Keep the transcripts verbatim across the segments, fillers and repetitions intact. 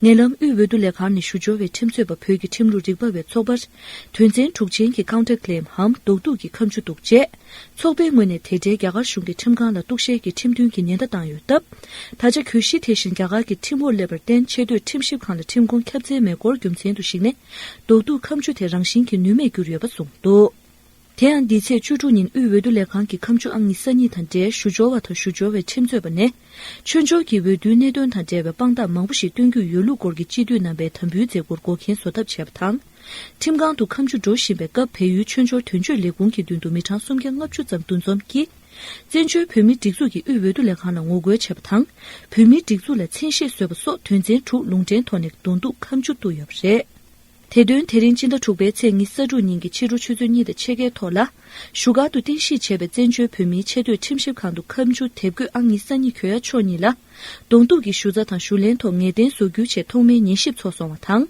ཉེ་ལམ་དབུས་འོས་བསྡུ་ལས་ཁང་ནས་ཞུ་འབྱོར་བའི་ཁྲིམས་རྩོད་པ་བོད་ཀྱི་ཁྲིམས་ལུགས་རིག་པ་བའི་ཚོགས་པར། དོན་ཚན་དྲུག་ཅན་གྱི་ཀའུན་ཊར་ཀི་ལེམ་འམ་ལྡོག་གཏུག་གི་ཁ་མཆུ་གཏུགས་རྗེས། ཚོགས་པའི་ངོས་ནས་དེ་འབྲེལ་རྒྱ་གར་གཞུང་གི་ཁྲིམས་ཁང་ལ་གཏུག་བཤེར་གྱི་ཁྲིམས་མཐུན་གྱི་ཉེན་བརྡ་བཏང་ཡོད་སྟབས། ད་ཆ་གྱོད་གཞི་དེ་བཞིན་རྒྱ་གར་གྱི་ཁྲིམས་འོག་སླེབས་པར་བརྟེན། ཆེས་མཐོའི་ཁྲིམས་ཞིབ་ཁང་ལ་ཁྲིམས་ཁང་ཁྱབ་འཚེར་མེད་སྐོར་རྒྱུ་མཚན་དུ་གཞིགས་ནས། ལྡོག་གཏུག་ཁ་མཆུ་དེ་རང་བཞིན་གྱིས་ནུས་མེད་གྱུར་ཡོད་པ་གསུངས་འདུག། དེ་ཡང་འདི་ཚེས་བཅུ་དྲུག་ཉིན་དབུས་འོས་བསྡུ་ལས་ཁང་གི་ཁ་མཆུ་ཨང་གཉིས་གསར་རྙིང་དང་འབྲེལ་ཞུ་འབྱོར་བ་དང་ཞུ་འབྱོར་བའི་ཁྲིམས་རྩོད་པ་ནས། ཆོས་འབྱོར་གྱི་འོས་བསྡུའི་གནད་དོན་དང་འབྲེལ་བའི་དཔང་རྟགས་མང་པོ་ཞིག་སྟོན་རྒྱུ་ཡོད་ལུགས་སྐོར་གྱི་སྤྱི་འཐུས་རྣམ་པའི་དམ་འབུལ་མཛད་སྒོར་འགོག་རྐྱེན་བཟོ་ཐབས་བྱས་པ་དང་། ཁྲིམས་ཁང་དུ་ཁ་མཆུ་འགྲོ་བཞིན་པའི་སྐབས། བལ་ཡུལ་ཆོས་འབྱོར་དོན་གཅོད་ལས་ཁུངས་ཀྱི་མདུན་དུ་མི་གྲངས་སུམ་བརྒྱ་ལྔ་བཅུ་ཙམ་འདུ་འཛོམས་ཀྱིས། བཙན་བྱོལ་བོད་མིའི་སྒྲིག་འཛུགས་ཀྱི་དབུས་འོས་བསྡུ་ལས་ཁང་ལ་ངོ་རྒོལ་བྱས་པ་དང་། བོད་མིའི་སྒྲིག་འཛུགས་ལ་མཚན་ཤས་བཟོས་པ་སོགས་དོན་ཚན་དྲུག་ལུང་འདྲེན་ཐོག་ནས་གདོང་གཏུག་ཁ་མཆུ་བཏུ་ཡོད་པ་རེད། དེ་དོན་དེ་རིང་སྤྱི་ཟླ་དྲུག་པའི་ཚེས་ཉི་ཤུ་རྩ་དྲུག་ཉིན་གྱི་ཕྱི་དྲོ་ཆུ་ཚོད་གཉིས་དང་ཕྱེད་ཀའི་ཐོག་ལ། བཞུགས་སྒར་དུ་རྟེན་གཞི་བྱས་པའི་བཙན་བྱོལ་བོད་མིའི་ཆེས་མཐོའི་ཁྲིམས་ཞིབ་ཁང་དུ་ཁ་མཆུ་དེབ་འགོད་ཨང་གཉིས་གསར་རྙིང་གྱོད་ཡ་མཆོག་གཉིས་ལ། གདོང་གཏུག་གི་ཞུ་རྩ་དང་ཞུ་ལན་ཐོག་ངེས་གཏན་བཟོ་རྒྱུའི་ཆེད་ཐོག་མའི་ཉན་ཞིབ་ཚོགས་སོང་བ་དང་།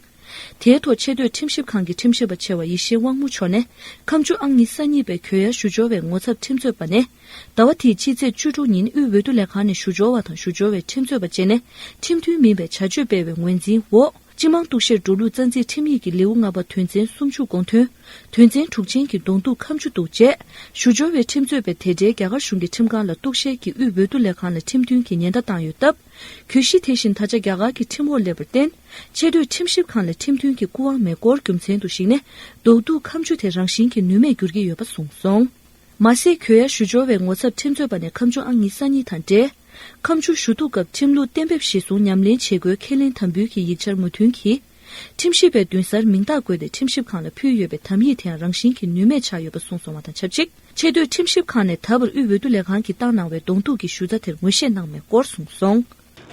དེའི་ཐོག་ཆེས་མཐོའི་ཁྲིམས་ཞིབ་ཁང་གི་ཁྲིམས་ཞིབ་པ་ཆེ་བ་ཡེ་ཤེས་དབང་མོ་མཆོག་ནས། ཁ་མཆུ་ཨང་གཉིས་གསར་རྙིང་པའི་གྱོད་ཡ་ཞུ་འབྱོར་བའི་ངོ་ཚབ་ཁྲིམས་རྩོད་པ་ནས། ཟླ་བ་འདིའི་སྤྱི་ཚེས་བཅུ་དྲུག་ཉིན་དབུས་འོས་བསྡུ་ལས་ཁང་ནས་ཞུ་འབྱོར་བ་དང་ཞུ་འབྱོར་བའི་ཁྲིམས་རྩོད་པ་བཅས་ནས། ཁྲིམས་མཐུན་མིན་པའི་བྱ་སྤྱོད་སྤེལ་བའི་ངོས་འཛིན་འོག། སྤྱི་དམངས་གཏུག་བཤེར་འགྲོ་ལུགས་རྩ་འཛིན་ཁྲིམས་ཡིག་གི་ལེའུ་ལྔ་པ་དོན་ཚན་སུམ་ཅུ་དགོངས་དོན། དོན་ཚན་དྲུག་ཅན་གྱི་གདོང་གཏུག་ཁ་མཆུ་གཏུགས་རྗེས། ཞུ་འབྱོར་བའི་ཁྲིམས་རྩོད་པས་དེ་འབྲེལ་རྒྱ་གར་གཞུང་གི་ཁྲིམས་ཁང་ལ་གཏུག་བཤེར་གྱིས་དབུས་འོས་བསྡུ་ལས་ཁང་ལ་ཁྲིམས་མཐུན་གྱི་ཉེན་བརྡ་བཏང་ཡོད་སྟབས། གྱོད་གཞི་དེ་བཞིན་ད་ཆ་རྒྱ་གར་གྱི་ཁྲིམས་འོག་སླེབས་པར་བརྟེན། ཆེས་མཐོའི་ཁྲིམས་ཞིབ་ཁང་ལ་ཁྲིམས་མཐུན་གྱི་སྐུ་དབང་མེད་སྐོར་རྒྱུ་མཚན་དུ་གཞིགས་ནས། གདོང་གཏུག་ཁ་མཆུ་དེ་རང་བཞིན་གྱིས་ནུས་མེད་འགྱུར་གྱི་ཡོད་པ་གསུངས་སོང་། མ་ཟད། གྱོད་ཡ་ཞུ་འབྱོར་བའི་ངོ་ཚབ་ཁྲིམས་རྩོད་པ་ནས་ཁ་མཆུ་ཨང་གཉིས་གསར་རྙིང་དང་འབྲེལ། ཁ་མཆུ་ཞུ་གཏུག་སྐབས་ཁྲིམས་ལུགས་གཏན་འབེབས་གཞིར་བཟུང་ཉམས་ལེན་བྱེད་དགོས་ཁས་ལེན་དམ་འབུལ་གྱི་ཡིག་ཆར་མོས་མཐུན་གྱིས། ཁྲིམས་ཞིབ་པའི་མདུན་སར་མིང་རྟགས་བཀོད་དེ་ཁྲིམས་ཞིབ་ཁང་ལ་ཕུལ་ཡོད་པའི་དམ་ཡིག་དེའང་རང་བཞིན་གྱིས་ནུས་མེད་ཆགས་ཡོད་པ་གསུངས་སོང་བ་དང་ཆབས་ཅིག། ཆེས་མཐོའི་ཁྲིམས་ཞིབ་ཁང་ནས་ད་བར་དབུས་འོས་བསྡུ་ལས་ཁང་གིས་བཏང་གནང་བའི་གདོང་གཏུག་གི་ཞུ་རྩ་དེར་ངོས་བཞེས་གནང་མེད་སྐོར་གསུངས་སོང་།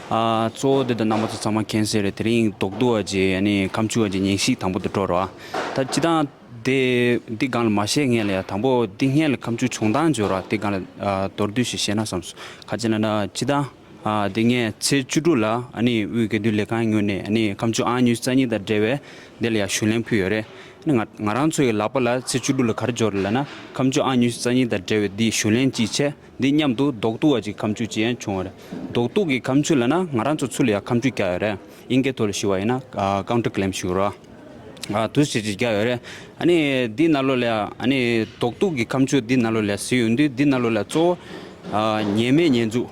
ཨ། གཙོ་བོ་འདི་ད་རྣམ་པ་ཚོ་ཚང་མ་མཁྱེན་གསལ་རེད། དེ་རིང་གདོང་གཏུག་བ་ཅིག་ཨ་ནི་ཁ་མཆུ་བ་ཅིག་ཉན་ཞིབ་དང་པོ་དེ་འགྲོ་རོགས། ད་སྤྱི་བཏང་དེ་འདི་སྒང་ལ་མ་བཤད་སྔོན་ལ་ཡ། དང་པོ་འདི་སྔོན་ལ་ཁ་མཆུ་བྱུང་སྟངས་བརྗོད་རོགས། དེ་སྒང་ལ་ཨ་མདོར་བསྡུས་ཤིག་བཤད་ན་བསམ་སོང་། ག་ཅི་ལབ་ན་སྤྱི་བཏང་ཨ་འདི་སྔོན་ཚེས་བཅུ་དྲུག་ལ་ཨ་ནི་དབུས་འོས་བསྡུ་ལས་ཁང་ངོས་ནས་ཨ་ནི་ཁ་མཆུ་ཨང་ཉི་ཤུ་རྩ་གཉིས་དང་འབྲེལ་བའི་འདི་ལ་ཡ་ཞུ་ལན་ཕུལ་ཡོད་རེད། ཨ་ནི་ང་ང་རང་ཚོའི་ལག་པ་ལ་ཚེས་བཅུ་དྲུག་ལ་ག་རེ་འབྱོར་རེད་ལབ་ན། ཁ་མཆུ་ཨང་ཉི་ཤུ་རྩ་གཉིས་དང་འབྲེལ་བའི་འདི་ཞུ་ལན་གཅིག་བྱས། འདི་མཉམ་དུ་གདོང་གཏུག་བ་ཅིག་ཁ་མཆུ་ཅིག་ཡང་བྱུང་བ་རེད། གདོང་གཏུག་གི་ཁ་མཆུ་ལབ་ན་ང་རང་ཚོ་ཚུར་ལ་ཡ་ཁ་མཆུ་བཀྱག་ཡོད་རེད། དབྱིན་སྐད་ཐོག་ལ་ཞུ་བ་ཡིན་ན་ཨ་ཀའུན་ཊར་ཀི་ལེམ་ཞུ་རོགས། ཨ་དུས་ཚོད་ཅིག་བཀྱག་ཡོད་རེད། ཨ་ནི་འདི་ནང་ལོགས་ལ་ཡ་ཨ་ནི་གདོང་གཏུག་གི་ཁ་མཆུ་འདི་ནང་ལོགས་ལ་ཡ་གཟིགས་ཡོང་དུས། འདི་ནང་ལོགས་ལ་ཡ་གཙོ་བོ་ཨ་ཉེས་མེད་ཉེས་འཛུགས་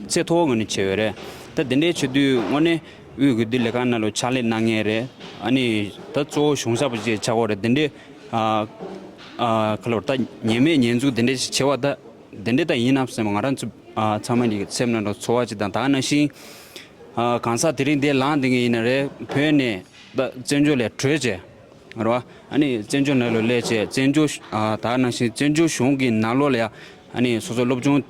ཚད་མཐོ་བོ་ངོས་ནས་བྱས་ཡོད་རེད། ད་དེ་འདྲའི་བྱེད་དུས་དངོས་གནས་དབུས་འོས་བསྡུ་ལས་ཁང་ནང་ལ་ཕྱག་ལས་གནང་མཁན་རེད། ཨ་ནི་ད་གཙོ་བོ་གཞུང་ཞབས་པ་ཅིག་ཆགས་ཀྱི་ཡོད་རེད། དེ་འདྲའི་ཨ་ཨ་ག་ལབ་ད་ཉེས་མེད་ཉེས་འཛུགས་དེ་འདྲའི་ཞིག་བྱས་པ་ད། དེ་འདྲ་ད་ཡིན་ནམ་སེམས། ང་རང་ཚོ་ཨ་ཚང་མ་གི་སེམས་ནང་ལ་ཚོར་བ་ཅིག་དང་། ད་ག་ནང་བཞིན་ཨ་གང་ཟག་དེ་རིང་འདིར་ལངས་བསྡད་མཁན་ཡིན་ན་རེད། བོད་ནས་ད་བཙན་བྱོལ་ལ་བྲོས་བྱས་རེད་བ། ཨ་ནི་བཙན་བྱོལ་ནང་ལ་སླེབས་བྱས། བཙན་བྱོལ་ཨ་ད་ག་ནང་བཞིན་བཙན་བྱོལ་གཞུང་གི་ནང་ལོགས་ལ་ཡ་ཨ་ནི་སོ་སོ་སློབ་སྦྱོང་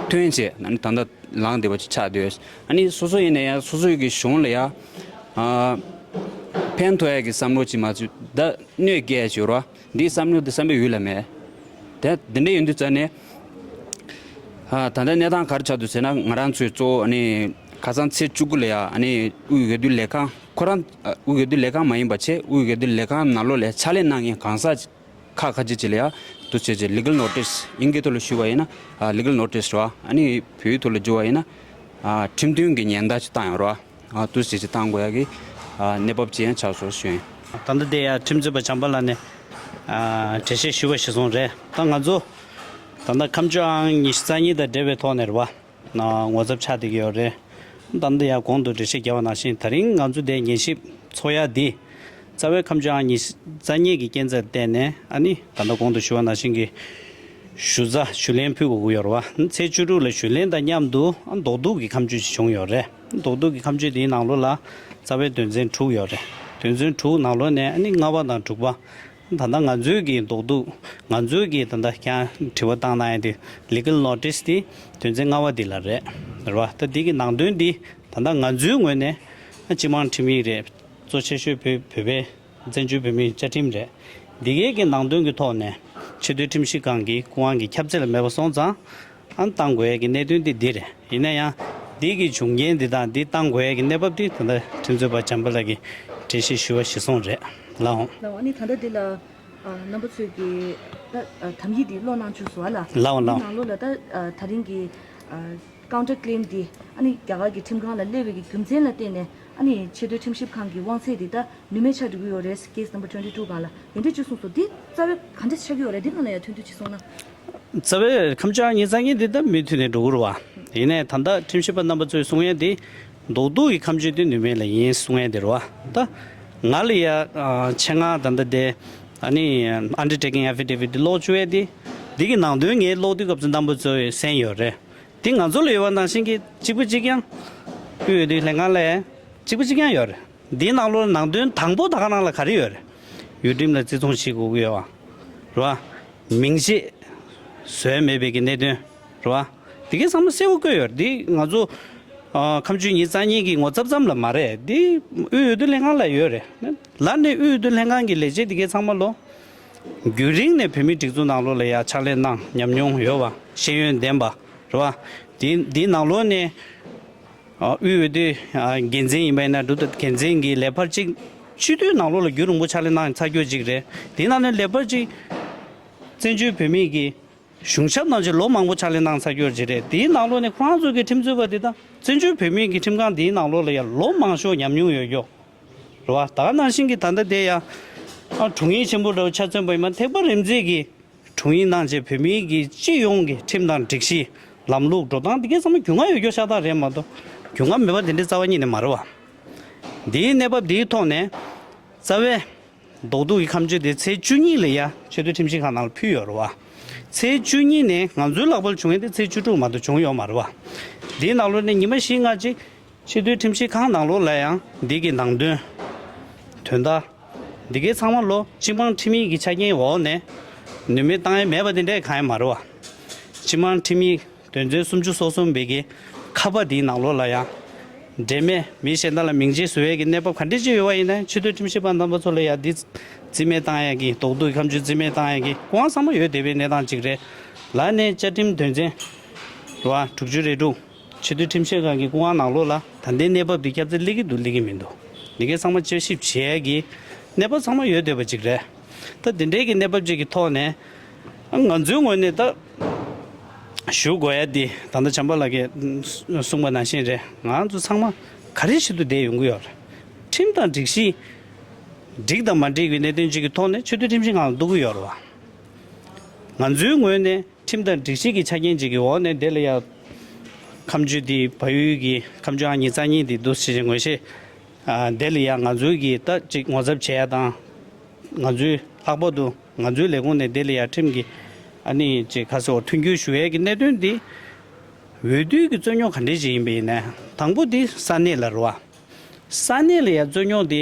ཐོན་བྱས། ཨ་ནི་ད་ལྟ་ལངས་བསྡད་པ་ཅིག་ཆགས་སྡོད། ཨ་ནི་སོ་སོ་ཡིན་ན་ཡང་སོ་སོ་གི་གཞུང་ལ་ཡ་ཨ་ཕན་ཐོགས་ཡ་གི་བསམ་བློ་ཅིག་མ་བྱུང་། ད་གནོད་སྐྱེལ་བྱས་རེད་བ། འདིའི་བསམ་བློ་འདི་བསམ་པའི་ཡུལ་ལ་མེད། དེ་འདི་འདྲ་ཡིན་དུས་ཙང་ནས། ཨ་ད་ལྟ་གནས་སྟངས་ག་རེ་ཆགས་འདུག་ཟེར་ན། ང་རང་ཚོའི་གཙོ་བོ་ཨ་ནི་ཁ་སང་ཚེས་བཅུ་དགུ་ལ་ཡ་ཨ་ནི་དབུས་འོས་བསྡུ་ལས་ཁང་། ཁོ་རང་ཨ་དབུས་འོས་བསྡུ་ལས་ཁང་མ་ཡིན་པ་བྱས། དབུས་འོས་བསྡུ་ལས་ཁང་ནང་ལོགས་ལ་ཕྱག་ལས་གནང་མཁན་གང་ཟག་ཁག་ཁ་ཅིག་ཅིག་ལ་ཡ་དུ་བྱས་བྱས་ལི་གལ་ནོ་ཊིས། དབྱིན་སྐད་ཐོག་ལ་ཞུས་པ་ཡིན་ན་ཨ་ལི་གལ་ནོ་ཊིས་རེད་བ། ཨ་ནི་བོད་ཡིག་ཐོག་ལ་བསྒྱུར་བ་ཡིན་ན་ཨ་ཁྲིམས་མཐུན་གྱི་ཉེན་བརྡ་ཅིག་བཏང་ཡོད་རེད་བ། ཨ་དུ་ཞིག་ཅིག་བཏང་དགོས་ཡ་གི་ཨ་གནས་བབ་ཅིག་ཡང་ཆགས་སོང་ཞུ་ཡིན། ད་ལྟ་དེ་ཡ་ཁྲིམས་རྩོད་པ་བྱམས་པ་ལགས་ནས་ཨ་འགྲེལ་བཤད་ཞུས་པ་གཞིར་བཟུང་རེད། ད་ང་ཚོ་ད་ལྟ་ཁ་མཆུ་ཨང་ཉི་ཤུ་རྩ་གཉིས་དང་འབྲེལ་བའི་ཐོག་ནས་རེད་བ། ཨ་ངོ་ཚབ་ཆགས་བསྡད་ཀྱི་ཡོད་རེད། ད་ལྟ་ཡ་གོང་དུ་འགྲེལ་བཤད་བརྒྱབ་པ་ནང་བཞིན། ད་རིང་ང་ཚོ་དེ་ཉན་ཞིབ་ཚོགས་ཡ་འདི་རྩ་བའི་ཁ་མཆུ་ཨང་ཉི་ཤུ་རྩ་གཉིས་ཀྱི་རྐྱེན་རྩ་བརྟེན་ནས། ཨ་ནི་ད་ལྟ་གོང་དུ་ཞུས་པ་ནང་བཞིན་གྱི་ཞུ་རྩ་ཞུ་ལན་ཕུལ་དགོས་ཀྱི་ཡོད་རེད་བ། ཚེས་བཅུ་དྲུག་ལ་ཞུ་ལན་དང་མཉམ་དུ་ཨ་གདོང་གཏུག་གི་ཁ་མཆུ་ཞིག་བྱུང་ཡོད་རེད། གདོང་གཏུག་གི་ཁ་མཆུ་དེའི་ནང་ལོགས་ལ་རྩ་བའི་དོན་ཚན་དྲུག་ཡོད་རེད། དོན་ཚན་དྲུག་ནང་ལོགས་ནས་ཨ་ནི་ལྔ་པ་དང་དྲུག་པ། ད་ལྟ་ང་ཚོའི་གི་གདོང་གཏུག་ང་ཚོའི་གི་ད་ལྟ་ཁྱེད་རང་དྲི་བ་བཏང་གནང་ཡ་དེ་ལི་གལ་ནོ་ཊིས་དེ་དོན་ཚན་ལྔ་པ་འདི་ལ་རེད། རེད་བ། ད་འདི་གི་ནང་དོན་འདི་ད་ལྟ་ང་ཚོའི་ངོས་ནས་ཨ་སྤྱི་དམངས་ཁྲིམས་ཡིག་རེད། གཙོ་ཆེ་ཤོས་བོད་བོད་པའི་བཙན་བྱོལ་བོད་མིའི་བཅའ་ཁྲིམས་རེད། འདི་གའི་གི་ནང་དོན་གྱི་ཐོག་ནས་ཆེས་མཐོའི་ཁྲིམས་ཞིབ་ཁང་གི་སྐུ་དབང་གི་ཁྱབ་ཚད་ལ་མེད་པ་སོང་ཙང་། ཨ་བཏང་དགོས་ཡ་གི་གནད་དོན་དེ་འདི་རེད། ཡིན་ན་ཡང་འདི་གི་བྱུང་རྐྱེན་འདི་དང་འདི་བཏང་དགོས་ཡ་གི་གནས་བབ་འདི་ད་ལྟ་ཁྲིམས་རྩོད་པ་བྱམས་པ་ལགས་ཀྱིས་འགྲེལ་བཤད་ཞུ་བ་གཞིར་བཟུང་རེད། ལགས་འོང་། ལགས་འོང་། ཨ་ནི་ད་ལྟ་འདི་ལ་ཨ་རྣམ་པ་ཚོས་ཀྱི་ད་ཨ་དམ་ཡིག་འདི་ཀློག་གནང་བཅུག་སོང་བ་ལ། ལགས་འོང་། ལགས་འོང་། འདི་ནང་ལོགས་ལ་ད་ཨ་ད་རིང་གི་ཨ་ཀའུན་ཊར་ཀི་ལེམ་འདི་ཨ་ནི་རྒྱ་གར་གྱི་ཁྲིམས་ཁང་ལ་སླེབས་པའི་གི་རྒྱུ་མཚན་ལ་བརྟེན་ནས་ ཨ་ནི་ཆེས་མཐོའི་ཁྲིམས་ཞིབ་ཁང་གི་དབང་ཚད་དེ་ད་ནུས་མེད་ཆགས་འགྲོ་གི་ཡོད་རེད། Case number twenty two སྒང་ལ་དེ་འདྲས་ཅིག་གསུངས་སོང་། འདི་རྩ་བའི་ག་འདྲས་ཆགས་ཀྱི་ཡོད་རེད། འདི་སྒང་ལ་ཡང་ཐུང་ཐུང་ཅིག་གསུངས་ན། རྩ་བའི་ཁམས་ཕྱོགས་ཉེས་རྩ་གཉིས་འདི་ད་མུ་མཐུད་ནས་འགྲོ་གི་རེད་བ། ཡིན་ནའི་ད་ལྟ་ཁྲིམས་ཞིབ་པ་རྣམ་པ་ཚོས་གསུང་ཡས་འདི་རྡོག་རྡོག་གི་ཁ་མཆུ་འདི་ནུས་མེད་ལ་ཡིན་གསུང་ཡས་འདི་རེད་བ། ད་ང་ལ་ཡ་ཨ་ཆེད་མངགས་ད་ལྟ་དེ་ཨ་ནི་undertaking affidavit འདི་ཀློག་བཅུག་ཡས་འདི། འདི་གི་ནང་དོན་ངས་ཀློག་དུས་སྐབས་སུ་རྣམ་པ་ཚོས་གསན་ཡོད་རེད། དེ་ང་ཚོ་ལ་ཡོད་པ་ནང་བཞིན་གྱི་གཅིག་པ་གཅིག་རྐྱང་། དབུས་འོས་བསྡུ་ལྷན་ཁང་ལ་གཅིག་པ་གཅིག་རྐྱང་ཡོད་རེད། འདིའི་ནང་ལོགས་ནང་དོན་དང་པོ་ད་ག་རང་ལ་ག་རེ་ཡོད་རེད། ཡུལ་ཁྲིམས་ལ་བརྩི་མཐོང་བྱེད་དགོས་ཀྱི་ཡོད་པ་རེད་བ། མིང་ཆད་བཟོས་མེད་པའི་གི་གནད་དོན་རེད་བ། དེ་གའི་ཚང་མ་གསལ་པོ་བཀོད་ཡོད་རེད། འདི་ང་ཚོ་ཨ་ཁ་མཆུ་ཉིས་རྩ་གཉིས་ཀྱི་ངོ་ཚབ་ཙམ་ལ་མ་རེད། འདི་དབུས་འོས་བསྡུ་ལྷན་ཁང་ལ་ཡོད་རེད། ལར་ནས་དབུས་འོས་བསྡུ་ལྷན་ཁང་གི་ལས་བྱེད་དེ་གའི་ཚང་མ་ལོ། རྒྱུན་རིང་ནས་བོད་མིའི་སྒྲིག་འཛུགས་ནང་ལོགས་ལ་ཡ་ཕྱག་ལས་གནང་ཉམས་མྱོང་ཡོད་པ། ཤེས་ཡོན་ལྡན་པ་རེད་བ། དེ་འདིའི་ནང་ལོགས་ནས་ཨ་དབུས་འོས་བསྡུའི་ཨ་འགན་འཛིན་ཡིན་པ་ཡིན་ན་འགྲོ་འདུག་འགན་འཛིན་གྱི་ལས་འཕར་གཅིག་སྤྱི་འཐུས་ནང་ལོགས་ལ་རྒྱུན་རིང་པོ་ཕྱག་ལས་གནང་ཚར་རྒྱུ་གཅིག་རེད། དེའི་ནང་ནས་ལས་འཕར་གཅིག་བཙན་བྱོལ་བོད་མིའི་གི་གཞུང་ཞབས་ནང་བཞིན་ལོ་མང་པོ་ཕྱག་ལས་གནང་ཚར་རྒྱུ་གཅིག་རེད། དེའི་ནང་ལོགས་ནས་ཁོ་རང་ཚོ་གི་ཁྲིམས་རྩོད་པ་དེ་དང་བཙན་བྱོལ་བོད་མིའི་གི་ཁྲིམས་ཁང་དེའི་ནང་ལོགས་ལ་ཡང་ལོ་མང་ཤོས་ཉམས་མྱོང་ཡོད་རྒྱུ་རེད་བ། ད་ག་ནང་བཞིན་གྱི་ད་ལྟ་དེ་ཡང་ཨ་དྲུང་ཡིག་ཆེན་པོ་འདྲ་བོ་ཆ་མཚོན་པ་ཡིན་ན་ཐེག་པ་རིམ་འཛེགས་ཀྱི་དྲུང་ཡིག་གནང་བྱས་བོད་མིའི་གི་སྤྱི་ཡོངས་ཀྱི་ཁྲིམས་དང་སྒྲིག་གཞི་ལམ་ལུགས་འགྲོ་སྟངས་དེ་གའི་ཚང་མ་རྒྱུས་མངའ་ཡོད་རྒྱུ་ཤ་སྟག་རེད་མ་གཏོགས་རྒྱུས་མངའ་མེད་པ་དེ་འདྲའི་རྩ་བ་ཉིད་ནས་མ་རེད་བ། འདིའི་གནས་བབ་འདིའི་ཐོག་ནས་རྩ་བའི་རྡོག་རྡོག་གི་ཁ་མཆུ་དེ་ཚེས་བཅུ་གཉིས་ལ་ཡ་ཆེས་མཐོའི་ཁྲིམས་ཞིབ་ཁང་ནང་ལ་ཕུལ་ཡོད་རེད་བ། ཚེས་བཅུ་གཉིས་ནས་ང་ཚོའི་ལག་པར་བྱུང་ཡས་དེ་ཚེས་བཅུ་དྲུག་མ་གཏོགས་བྱུང་ཡོད་མ་རེད་བ། འདིའི་ནང་ལོགས་ནས་ཉི་མ་བཞི་ལྔ་ཅིག་ཆེས་མཐོའི་ཁྲིམས་ཞིབ་ཁང་ནང་ལོགས་ལ་ཡང་འདི་གི་ནང་དོན། དོན་དག་འདི་གའི་ཚང་མ་ལོ་སྤྱི་དམངས་ཁྲིམས་ཡིག་གི་ཆ་རྐྱེན་འོག་ནས་ནུས་མེད་བཏང་ཡས་མེད་པ་དེ་འདྲས་གང་ཡང་མ་རེད་བ། སྤྱི་དམངས་ཁྲིམས་ཡིག་དོན་ཚན་སུམ་ཅུ་སོ་གསུམ་པའི་གི་ཁ་པ་འདིའི་ནང་ལོགས་ལ་ཡང་འབྲེལ་མེད་མི་གཞན་དག་ལ་མིང་ཆད་བཟོ་ཡས་ཀྱི་གནས་བབ་ག་འདྲས་ཅིག་ཡོད་པ་ཡིན་ན་ཆེས་མཐོའི་ཁྲིམས་ཞིབ་པ་རྣམ་པ་ཚོ་ལ་ཡང་འདི་རྩིས་མེད་བཏང་ཡས་ཀྱི་རྡོག་རྡོག་གི་ཁ་མཆུ་རྩིས་མེད་བཏང་ཡས་ཀྱི་སྐུ་དབང་ཚང་མ་ཡོད་བསྡད་པའི་གནས་སྟངས་ཅིག་རེད། ལར་ནས་བཅའ་ཁྲིམས་དོན་ཚན་རེད་བ་དྲུག་ཅུ་རེ་དྲུག་ཆེས་མཐོའི་ཁྲིམས་ཞིབ་ཁང་གི་སྐུ་དབང་ནང་ལོགས་ལ་ད་ལྟའི་གནས་བབ་འདི་སྐྱབས་རྩེ་སླེབས་ཀྱི་འདུག་སླེབས་ཀྱི་མི་འདུག་འདི་གའི་ཚང་མ་དཔྱད་ཞིབ་བྱེད་ཡས་ཀྱི་གནས་བབ་ཚང་མ་ཡོད་བསྡད་པ་ཅིག་རེད། ད་འདི་འདྲའི་གི་གནས་བབ་ཅིག་གི་ཐོག་ནས་ང་ཚོའི་ངོས་ནས་ད་ཞུ་དགོས་ཡ་འདི་ད་ལྟ་བྱམས་པ་ལགས་ཀྱིས་གསུངས་པ་ནང་བཞིན་རེད། ང་ཚོ་ཚང་མ་ག་རེ་བྱེད་དུ་བསྡད་ཡོང་གི་ཡོད་རེད། ཁྲིམས་དང་སྒྲིག་གཞི་འགྲིག་དང་མ་འགྲིག་གི་གནད་དོན་ཅིག་གི་ཐོག་ནས་ཆེས་མཐོའི་ཁྲིམས་ཞིབ་ཁང་ལ་གཏུག་གི་ཡོད་རེད་བ། ང་ཚོའི་ངོས་ནས་ཁྲིམས་དང་སྒྲིག་གཞི་གི་ཆ་རྐྱེན་ཅིག་གི་འོག་ནས་དེ་ལ་ཡང་ཁ་མཆུ་འདི་བལ་ཡུལ་གྱི་ཁ་མཆུ་ཨང་ཉིས་རྩ་གཉིས་འདི་འདུག་ཟེར་བྱས་ངོས་བཞེས། ཨ་དེ་ལ་ཡང་ང་ཚོའི་གི་ད་ཅིག་ངོ་ཚབ་བྱེད་ཡ་དང་། ང་ཚོའི་ལྷག་པར་དུ་ང་ཚོའི་ལས་ཁུངས་ནས་དེ་ལ་ཡང་ཁྲིམས་ཀྱི་ཨ་ནི་ཅིག་ཁ་སོ་མཐུན་འགྱུར་ཞུ་ཡས་ཀྱི་གནད་དོན་འདི་འོས་བསྡུའི་གི་རྩོད་རྙོག་ག་འདྲས་ཅིག་ཡིན་པ་ཡིན་ན་དང་པོ་འདི་ས་གནས་ལ་རེད་བ། ས་གནས་ལ་ཡང་རྩོད་རྙོག་འདི་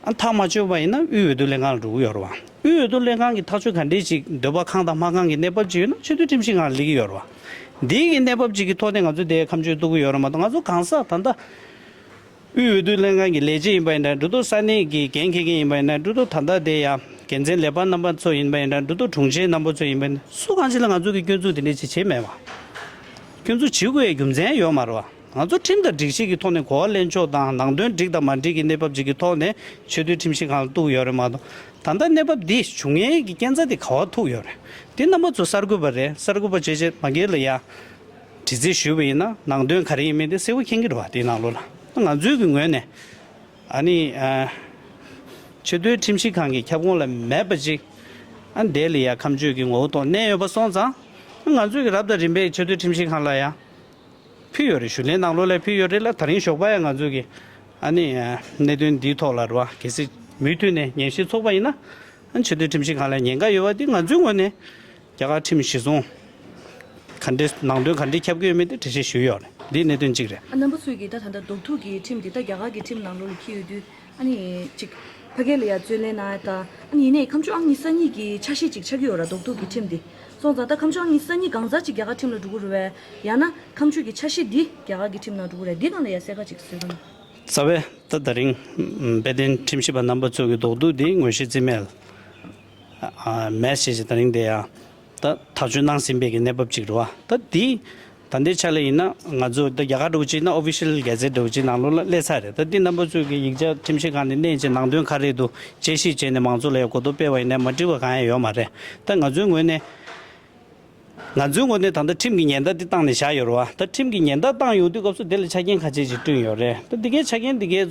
ཨ་ཐག་མ་ཆོད་པ་ཡིན་ན་དབུས་འོས་བསྡུ་ལྷན་ཁང་ལ་འགྲོ་གི་ཡོད་རེད་བ། དབུས་འོས་བསྡུ་ལྷན་ཁང་གིས་ཐག་གཅོད་ག་འདྲས་ཅིག་འདོད་པ་ཁེངས་དང་མ་ཁེངས་ཀྱི་གནས་བབ་ཅིག་ཡོད་ན་ཆེས་མཐོའི་ཁྲིམས་ཞིབ་ཁང་ལ་སླེབས་ཀྱི་ཡོད་རེད་བ། འདིའི་གི་གནས་བབ་ཅིག་གི་ཐོག་ནས་ང་ཚོ་དེ་ཁ་མཆུ་གཏུག་གི་ཡོད་རེད་མ་གཏོགས་ང་ཚོ་གང་ཟག་ད་ལྟ་དབུས་འོས་བསྡུ་ལྷན་ཁང་གི་ལས་བྱེད་ཡིན་པ་ཡིན་ན་འགྲོ་འདུག་ས་གནས་ཀྱི་འགན་འཁྱེར་མཁན་ཡིན་པ་ཡིན་ན་འགྲོ་འདུག་ད་ལྟ་དེ་ཡང་འགན་འཛིན་ལས་འཕར་རྣམ་པ་ཚོ་ཡིན་པ་ཡིན་ན་འགྲོ་འདུག་དྲུང་ཆེ་རྣམ་པ་ཚོ་ཡིན་པ་ཡིན་ན་སུ་གང་ཞིག་ལ་ང་ཚོ་གི་སྐྱོན་འཛུགས་དེ་འདྲས་ཅིག་བྱེད་མེད་པ། སྐྱོན་འཛུགས་བྱེད་དགོས་ཡའི་རྒྱུ་མཚན་ཡོད་མ་རེད་བ། ང་ཚོ་ཁྲིམས་དང་སྒྲིག་གཞི་གི་ཐོག་ནས་གོ་བ་ལེན་ཕྱོགས་དང་ནང་དོན་འགྲིག་དང་མ་འགྲིག་གི་གནས་བབ་ཅིག་གི་ཐོག་ནས་ཆེས་མཐོའི་ཁྲིམས་ཞིབ་ཁང་ལ་གཏུག་ཡོད་རེད་མ་གཏོགས་ད་ལྟ་གནས་བབ་འདི་བྱུང་ཡས་ཀྱི་རྐྱེན་རྩ་དེ་ག་བ་ཐུག་ཡོད་རེད། དེ་རྣམ་པ་ཚོ་གསར་འགོད་པ་རེད། གསར་འགོད་པ་བྱས་བྱས་མ་སྒེར་ལ་ཡ། དྲི་རྩད་ཞུས་པ་ཡིན་ན་ནང་དོན་ག་རེ་ཡིན་མིན་དེ་གསལ་པོ་མཁྱེན་གྱི་རེད་བ། དེའི་ནང་ལོགས་ལ་ང་ཚོའི་གི་ངོས་ནས་ཨ་ནི་ཨ་ཆེས་མཐོའི་ཁྲིམས་ཞིབ་ཁང་གི་ཁྱབ་ཁོངས་ལ་མེད་པ་ཅིག་ཨ་དེ་ལ་ཡ་ཁ་མཆུ་གི་ངོ་བོ་ཐོག་གནས་ཡོད་པ་སོང་ཙང་ང་ཚོའི་གི་རབ་དང་རིམ་པས་ཆེས་མཐོའི་ཁྲིམས་ཞིབ་ཁང་ལ་ཡ་ཕུལ་ཡོད་རེད། ཞུ་ལན་ནང་ལོགས་ལ་ཕུལ་ཡོད་རེད་ལ་ད་རིང་ཞོགས་པ་ཡ་ང་ཚོའི་གི་ཨ་ནི་ཨ་གནད་དོན་འདིའི་ཐོག་ལ་རེད་བ། གལ་སྲིད་མུ་མཐུད་ནས་ཉན་ཞིབ་ཚོགས་པ་ཡིན་ན་ཨ་ཆེས་མཐོའི་ཁྲིམས་ཞིབ་ཁང་ལ་ཉེན་ཁ་ཡོད་པ་འདི་ང་ཚོའི་ངོས་ནས། རྒྱ་གར་ཁྲིམས་གཞི་བཟུང་ག་འདྲས་ནང་དོན་ག་འདྲས་ཁྱབ་ཀྱི་ཡོད་མེད་དེ་འགྲེལ་བཤད་ཞུས་ཡོད་རེད། འདི་གནད་དོན་གཅིག་རེད། ཨ་རྣམ་པ་ཚོས་ཀྱིས་ད་ད་ལྟ་རྡོག་ཐུག་གི་ཁྲིམས་འདི་ད་རྒྱ་གར་གྱི་ཁྲིམས་ནང་ལོགས་ལ་འཁྱེར་ཡོད་དུས་ཨ་ནི་ཅིག་ཕ་གི་ལ་ཡ་རྩོད་ལེན་གནང་ཡ་ད་ཨ་ནི་ཡིན་ནའི་ཁ་མཆུ་ཨང་ཉི་ཤུ་རྩ་གཉིས་ཀྱི་ཆ་ཤས་ཅིག་ཆགས་ཀྱི་ཡོད་ར། རྡོག་ཐུག་གི་ཁྲིམས་འདི་སོང་ཙང་ད་ཁ་མཆུ་ཨང་ཉི་ཤུ་རྩ་གཉིས་གང་ཟག་ཅིག་རྒྱ་གར་ཁྲིམས་ལ་འགྲོ་གི་རེད་བས། ཡང་ན་ཁ་མཆུ་གི་ཆ་ཤས་འདི་རྒྱ་གར་གྱི་ཁྲིམས་ནང་འགྲོ་གི་རེད། འདི་སྒང་ལ་ཡ་གསལ་ཁ་ཅིག་བཟོས་ན། རྩ་བའི་ད་ད་རིང་དཔལ་ལྡན་ཁྲིམས་ཞིབ་པ་རྣམ་པ་ཚོ་གི་རྡོག་ཐུག་འདི་ངོས་བཞེས་རྩིས་མེད། ཨ་མེད་ཞེས་ད་རིང་དེ་ཡང་ད་ཐག་གཅོད་གནང་ཟིན་པའི་གི་གནས་བབ་ཅིག་རེད་བ། ད་འདི་ད་ལྟའི་ཆ་ལ་ཡིན་ན་ང་ཚོ་ད་རྒྱ་གར་འདྲ་བོ་ཅིག་ན་ཨོ་ཕི་ཤལ་གྷེ་ཛེཊ་འདྲ་བོ་ཅིག་ནང་ལོགས་ལ་སླེབས་ཚར་རེད། ད་འདི་རྣམ་པ་ཚོས་ཀྱི་ཡིག་ཆ་ཁྲིམས་ཞིབ་ཁང་ནས་གནས་ཀྱི་ནང་དོན་ག་རེ་འདུག་དཔྱད་ཞིབ་བྱས་ནས་མང་ཚོགས་ལ་ཡང་གོ་རྟོགས་སྤེལ་བ་ཡིན་ན་མ་འགྲིག་པ་གང་ཡང་ཡོད་མ་རེད། ད་ང་ཚོའི་ངོས་ནས་ ང་ཚོའི་ངོས་ནས་ད་ལྟ་ཁྲིམས་ཀྱི་ཉེན་བརྡ་དེ་བཏང་ནས་བཞག་ཡོད་རེད་བ། ད་ཁྲིམས་ཀྱི་ཉེན་བརྡ་བཏང་ཡོང་དུས་སྐབས་སུ་དེ་ལ་ཆ་རྐྱེན་ཁ་ཤས་ཅིག་བསྐྲུན་ཡོད་རེད། ད་འདི་གའི་ཆ་རྐྱེན་འདི་གའི་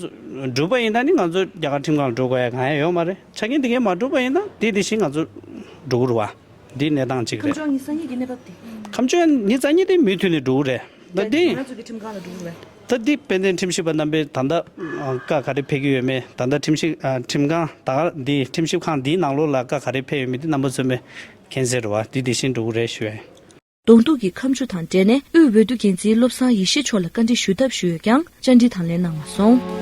འགྲུབ་པ་ཡིན་ན་ནི་ང་ཚོ་རྒྱ་གར་ཁྲིམས་ཁང་ལ་འགྲོ་དགོས་ཡ་གང་ཡང་ཡོད་མ་རེད། ཆ་རྐྱེན་འདི་གའི་མ་འགྲུབ་པ་ཡིན་ན་དེ་དེ་བཞིན་ང་ཚོ་འགྲོ་གི་རེད་བ། འདི་གནས་སྟངས་གཅིག་རེད། ཁམས་ཕྱོགས་ཉི་ཤུ་རྩ་གཉིས་ཀྱི་གནས་བབ་དེ། ཁམས་ཕྱོགས་ཉི་ཤུ་རྩ་གཉིས་དེ་མུ་མཐུད་ནས་འགྲོ་གི་རེད། ད་འདི། ང་ཚོ་གི་ཁྲིམས་ཁང་ལ་འགྲོ་གི་རེད། ད་འདི་དཔལ་ལྡན་ཁྲིམས་ཞིབ་པ་རྣམ་པས་ད་ལྟ་ཨ་བཀའ་ག་རེ་ཕེབས་ཀྱི་ཡོད་མེད། ད་ལྟ་ཁྲིམས་ཞིབ་ཨ་ཁྲིམས་ཁང་ད་ག་འདི་ཁྲིམས་ཞིབ་ཁང་འདིའི་ནང་ལོགས་ལ་བཀའ་ག་རེ་ཕེབས་ཡོད་མེད་འདི་རྣམ་པ་ཚོས་མཁྱེན་གསལ་རེད་བ། འདི་དེ་བཞིན་འགྲོ་གི་རེད་ཞུ་ཡ་ཡིན། གདོང་ཐུག་གི་ཁ་མཆུ་དང་འབྲེལ་ནས་དབུས་འོས་བསྡུ་འགན་འཛིན་བློ་བཟང་ཡེ་ཤེས་མཆོག་ལ་བཀའ་འདྲི་ཞུ་ཐབས་ཞུས་ཡོད་ཀྱང་བཅར་འདྲི་དང་ལེན་གནང་མ་སོང་།